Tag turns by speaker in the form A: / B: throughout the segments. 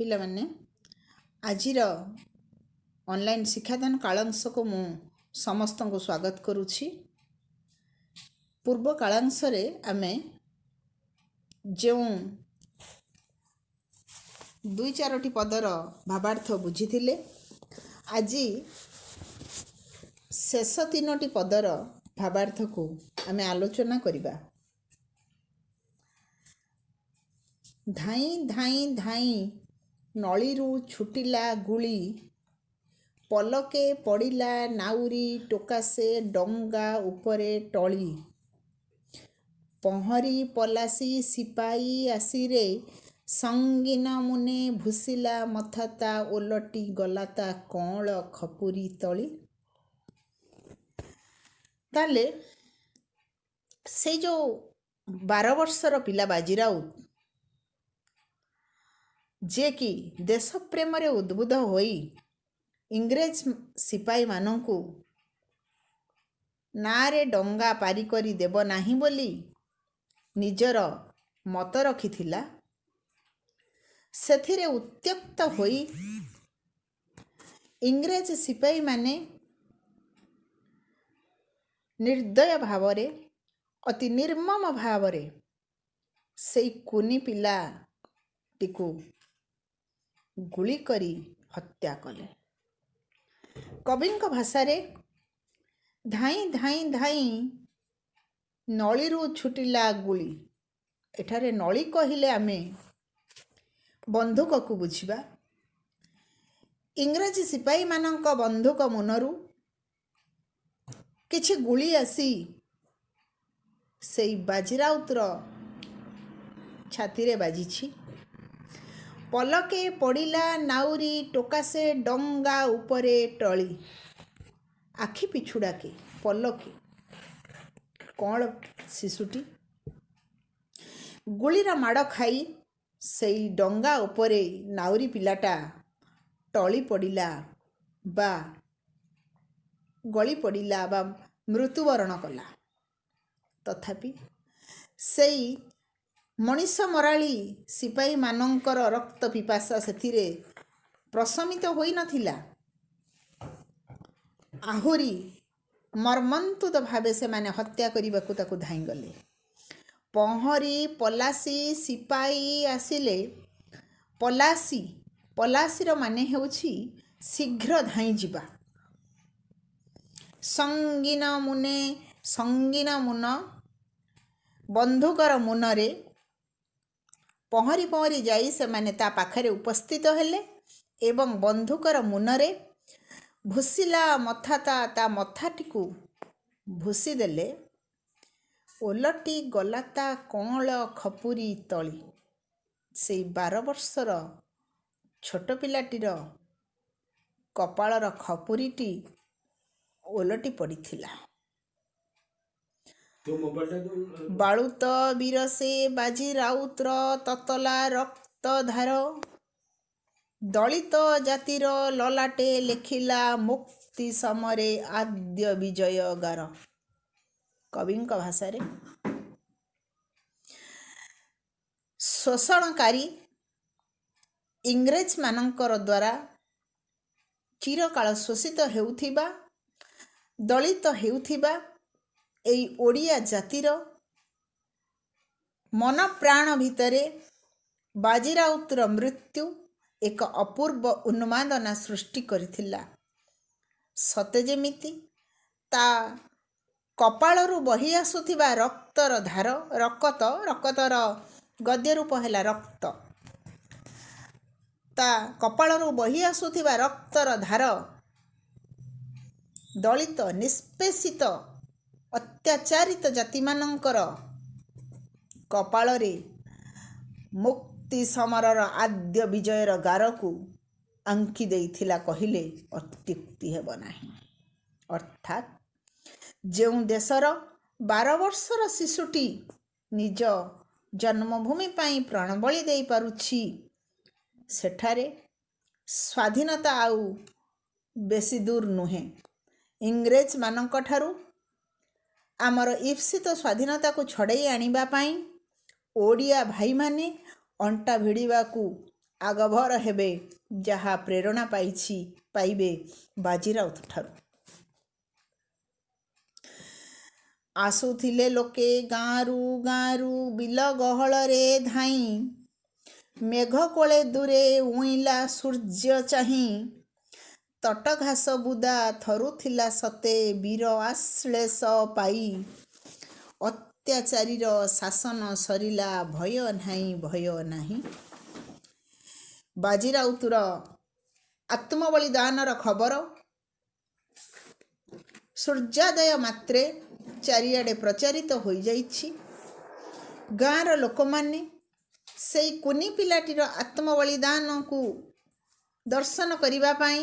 A: ପିଲାମାନେ, ଆଜିର ଅନଲାଇନ୍ ଶିକ୍ଷାଦାନ କାଳାଂଶକୁ ମୁଁ ସମସ୍ତଙ୍କୁ ସ୍ୱାଗତ କରୁଛି। ପୂର୍ବ କାଳାଂଶରେ ଆମେ ଯେଉଁ ଦୁଇ ଚାରୋଟି ପଦର ଭାବାର୍ଥ ବୁଝିଥିଲେ, ଆଜି ଶେଷ ତିନୋଟି ପଦର ଭାବାର୍ଥକୁ ଆମେ ଆଲୋଚନା କରିବା। ଧାଇଁ ଧାଇଁ ଧାଇଁ ନଳିରୁ ଛୁଟିଲା ଗୁଳି, ପଲକେ ପଡ଼ିଲା ନାଉରି ଟୋକା ସେ ଡଙ୍ଗା ଉପରେ ଟଳି। ପହଁରି ପଲାସି ସିପାଇ ଆସିରେ ସଙ୍ଗିନ ମୁନେ ଭୁଷିଲା ମଥା ତା ଓଲଟି ଗଲା ତା କଅଁଳ ଖପୁରି ତଳି। ତାହେଲେ ସେଇ ଯେଉଁ 12 ବର୍ଷର ପିଲା ବାଜିରାଉତ, ଯିଏକି ଦେଶପ୍ରେମରେ ଉଦ୍ବୁଦ୍ଧ ହୋଇ ଇଂରେଜ ସିପାହୀମାନଙ୍କୁ ନାଆରେ ଡଙ୍ଗା ପାରି କରି ଦେବ ନାହିଁ ବୋଲି ନିଜର ମତ ରଖିଥିଲା, ସେଥିରେ ଉତ୍ତ୍ୟକ୍ତ ହୋଇ ଇଂରେଜ ସିପାହୀମାନେ ନିର୍ଦ୍ଦୟ ଭାବରେ, ଅତି ନିର୍ମମ ଭାବରେ ସେଇ କୁନି ପିଲାଟିକୁ ଗୁଳି କରି ହତ୍ୟା କଲେ। କବିଙ୍କ ଭାଷାରେ ଧାଇଁ ଧାଇଁ ଧାଇଁ ନଳିରୁ ଛୁଟିଲା ଗୁଳି। ଏଠାରେ ନଳି କହିଲେ ଆମେ ବନ୍ଧୁକକୁ ବୁଝିବା। ଇଂରେଜ ସିପାହୀମାନଙ୍କ ବନ୍ଧୁକ ମୁନରୁ କିଛି ଗୁଳି ଆସି ସେଇ ବାଜିରାଉତର ଛାତିରେ ବାଜିଛି। ପଲକେ ପଡ଼ିଲା ନାଉରି ଟୋକା ସେ ଡଙ୍ଗା ଉପରେ ଟଳି। ଆଖି ପିଛୁଡ଼ାକେ ପଲକେ କଅଁଳ ଶିଶୁଟି ଗୁଳିର ମାଡ଼ ଖାଇ ସେଇ ଡଙ୍ଗା ଉପରେ ନାଉରି ପିଲାଟା ଟଳି ପଡ଼ିଲା ବା ଗଳି ପଡ଼ିଲା ବା ମୃତ୍ୟୁବରଣ କଲା। ତଥାପି ସେଇ ମଣିଷ ମରାଳି ସିପାହୀମାନଙ୍କର ରକ୍ତ ପିପାସା ସେଥିରେ ପ୍ରଶମିତ ହୋଇନଥିଲା। ଆହୁରି ମର୍ମନ୍ତୁଦ ଭାବେ ସେମାନେ ହତ୍ୟା କରିବାକୁ ତାକୁ ଧାଇଁଗଲେ। ପହଁରି ପଲାସି ସିପାହୀ ଆସିଲେ। ପଲାସି, ପଲାସିର ମାନେ ହେଉଛି ଶୀଘ୍ର ଧାଇଁଯିବା। ସଙ୍ଗୀନ ମୁନେ, ସଙ୍ଗୀନ ମୁନ ବନ୍ଧୁକର ମୁନରେ ପହଁରି ପହଁରି ଯାଇ ସେମାନେ ତା ପାଖରେ ଉପସ୍ଥିତ ହେଲେ ଏବଂ ବନ୍ଧୁକର ମୁନରେ ଭୁସିଲା ମଥା ତା ମଥାଟିକୁ ଭୁସି ଦେଲେ। ଓଲଟି ଗଲା ତା କଅଁଳ ଖପୁରି ତଳି। ସେଇ 12 ବର୍ଷର ଛୋଟ ପିଲାଟିର କପାଳର ଖପୁରିଟି ଓଲଟି ପଡ଼ିଥିଲା। ବାଳୁତ ବୀର ସେ ବାଜି ରାଉତର ତତଲା ରକ୍ତଧାର, ଦଳିତ ଜାତିର ଲଲାଟେ ଲେଖିଲା ମୁକ୍ତି ସମରେ ଆଦ୍ୟ ବିଜୟ ଗାର। କବିଙ୍କ ଭାଷାରେ ଶୋଷଣକାରୀ ଇଂରେଜମାନଙ୍କର ଦ୍ୱାରା ଚିରକାଳ ଶୋଷିତ ହେଉଥିବା, ଦଳିତ ହେଉଥିବା ଏଇ ଓଡ଼ିଆ ଜାତିର ମନ ପ୍ରାଣ ଭିତରେ ବାଜିରାଉତର ମୃତ୍ୟୁ ଏକ ଅପୂର୍ବ ଉନ୍ମାଦନା ସୃଷ୍ଟି କରିଥିଲା। ସତେ ଯେମିତି ତା କପାଳରୁ ବହି ଆସୁଥିବା ରକ୍ତର ଧାର, ରକତ, ରକତର ଗଦ୍ୟ ରୂପ ହେଲା ରକ୍ତ, ତା କପାଳରୁ ବହି ଆସୁଥିବା ରକ୍ତର ଧାର ଦଳିତ ନିଷ୍ପେଷିତ ଅତ୍ୟାଚାରିତ ଜାତିମାନଙ୍କର କପାଳରେ ମୁକ୍ତି ସମରର ଆଦ୍ୟ ବିଜୟର ଗାରକୁ ଆଙ୍କି ଦେଇଥିଲା କହିଲେ ଅତ୍ୟୁକ୍ତି ହେବ ନାହିଁ। ଅର୍ଥାତ୍ ଯେଉଁ ଦେଶର 12 ବର୍ଷର ଶିଶୁଟି ନିଜ ଜନ୍ମଭୂମି ପାଇଁ ପ୍ରାଣବଳି ଦେଇପାରୁଛି, ସେଠାରେ ସ୍ୱାଧୀନତା ଆଉ ବେଶୀ ଦୂର ନୁହେଁ। ଇଂରେଜମାନଙ୍କ ଠାରୁ ଆମର ଈପ୍ସିତ ସ୍ୱାଧୀନତାକୁ ଛଡ଼େଇ ଆଣିବା ପାଇଁ ଓଡ଼ିଆ ଭାଇମାନେ ଅଣ୍ଟା ଭିଡ଼ିବାକୁ ଆଗଭର ହେବେ, ଯାହା ପ୍ରେରଣା ପାଇବେ ବାଜିରାଉତ ଠାରୁ। ଆସୁଥିଲେ ଲୋକେ ଗାଁରୁ ଗାଁରୁ ବିଲ ଗହଳରେ ଧାଇଁ, ମେଘ କୋଳେ ଦୂରେ ଉଇଁଲା ସୂର୍ଯ୍ୟ ଚାହିଁ। ତଟ ଘାସ ବୁଦା ଥରୁଥିଲା ସତେ ବୀର ଆଶ୍ଳେଷ ପାଇ, ଅତ୍ୟାଚାରୀର ଶାସନ ସରିଲା ଭୟ ନାହିଁ ଭୟ ନାହିଁ। ବାଜିରାଉତର ଆତ୍ମବଳିଦାନର ଖବର ସୂର୍ଯ୍ୟୋଦୟ ମାତ୍ରେ ଚାରିଆଡ଼େ ପ୍ରଚାରିତ ହୋଇଯାଇଛି। ଗାଁର ଲୋକମାନେ ସେଇ କୁନି ପିଲାଟିର ଆତ୍ମବଳିଦାନକୁ ଦର୍ଶନ କରିବା ପାଇଁ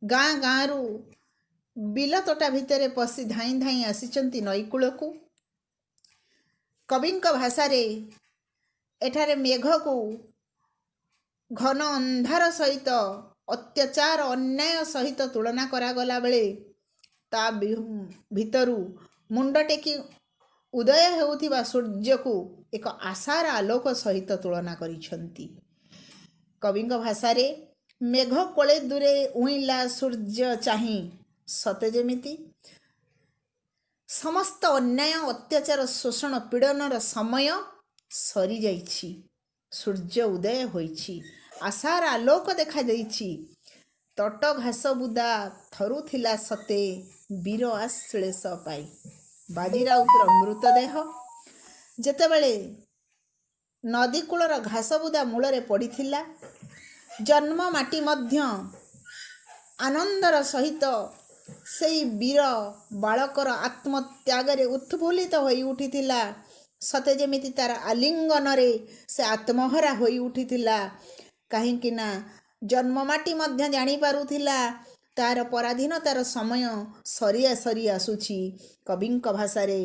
A: ଗାଁ ଗାଁରୁ ବିଲ ତୋଟା ଭିତରେ ପଶି ଧାଇଁ ଧାଇଁ ଆସିଛନ୍ତି ନଈକୂଳକୁ। କବିଙ୍କ ଭାଷାରେ ଏଠାରେ ମେଘକୁ ଘନ ଅନ୍ଧାର ସହିତ, ଅତ୍ୟାଚାର ଅନ୍ୟାୟ ସହିତ ତୁଳନା କରାଗଲା ବେଳେ ତା ଭିତରୁ ମୁଣ୍ଡ ଟେକି ଉଦୟ ହେଉଥିବା ସୂର୍ଯ୍ୟକୁ ଏକ ଆଶାର ଆଲୋକ ସହିତ ତୁଳନା କରିଛନ୍ତି। କବିଙ୍କ ଭାଷାରେ ମେଘ କୋଳେ ଦୂରେ ଉଇଁଲା ସୂର୍ଯ୍ୟ ଚାହିଁ, ସତେ ଯେମିତି ସମସ୍ତ ଅନ୍ୟାୟ ଅତ୍ୟାଚାର ଶୋଷଣ ପୀଡ଼ନର ସମୟ ସରିଯାଇଛି, ସୂର୍ଯ୍ୟ ଉଦୟ ହୋଇଛି, ଆଶାର ଆଲୋକ ଦେଖାଦେଇଛି। ତଟ ଘାସ ବୁଦା ଥରୁଥିଲା ସତେ ବୀର ଆଶ୍ଳେଷ ପାଇ। ବାଜିରାଉତର ମୃତଦେହ ଯେତେବେଳେ ନଦୀକୂଳର ଘାସବୁଦା ମୂଳରେ ପଡ଼ିଥିଲା, ଜନ୍ମ ମାଟି ମଧ୍ୟ ଆନନ୍ଦର ସହିତ ସେଇ ବୀର ବାଳକର ଆତ୍ମତ୍ୟାଗରେ ଉତ୍ଫୁଲ୍ଲିତ ହୋଇ ଉଠିଥିଲା। ସତେ ଯେମିତି ତାର ଆଲିଙ୍ଗନରେ ସେ ଆତ୍ମହରା ହୋଇ ଉଠିଥିଲା। କାହିଁକି ନା ଜନ୍ମମାଟି ମଧ୍ୟ ଜାଣିପାରୁଥିଲା ତାର ପରାଧୀନତାର ସମୟ ସରି ସରି ଆସୁଛି। କବିଙ୍କ ଭାଷାରେ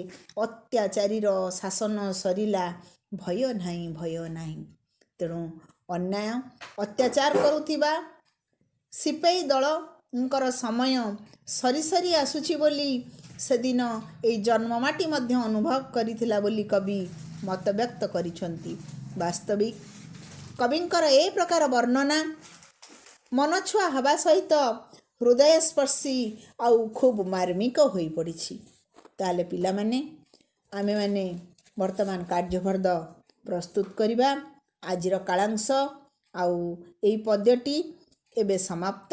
A: ଅତ୍ୟାଚାରୀର ଶାସନ ସରିଲା, ଭୟ ନାହିଁ ଭୟ ନାହିଁ। ତେଣୁ ଅନ୍ୟାୟ ଅତ୍ୟାଚାର କରୁଥିବା ସିପାହୀ ଦଳଙ୍କର ସମୟ ସରି ସରି ଆସୁଛି ବୋଲି ସେଦିନ ଏଇ ଜନ୍ମମାଟି ମଧ୍ୟ ଅନୁଭବ କରିଥିଲା ବୋଲି କବି ମତବ୍ୟକ୍ତ କରିଛନ୍ତି। ବାସ୍ତବିକ କବିଙ୍କର ଏ ପ୍ରକାର ବର୍ଣ୍ଣନା ମନଛୁଆଁ ହେବା ସହିତ ହୃଦୟସ୍ପର୍ଶୀ ଆଉ ଖୁବ୍ ମାର୍ମିକ ହୋଇପଡ଼ିଛି। ତାହେଲେ ପିଲାମାନେ, ଆମେମାନେ ବର୍ତ୍ତମାନ କାର୍ଯ୍ୟଫର୍ଦ୍ଦ ପ୍ରସ୍ତୁତ କରିବା। ଆଜିର କାଳାଂଶ ଆଉ ଏଇ ପଦ୍ୟଟି ଏବେ ସମାପ୍ତ।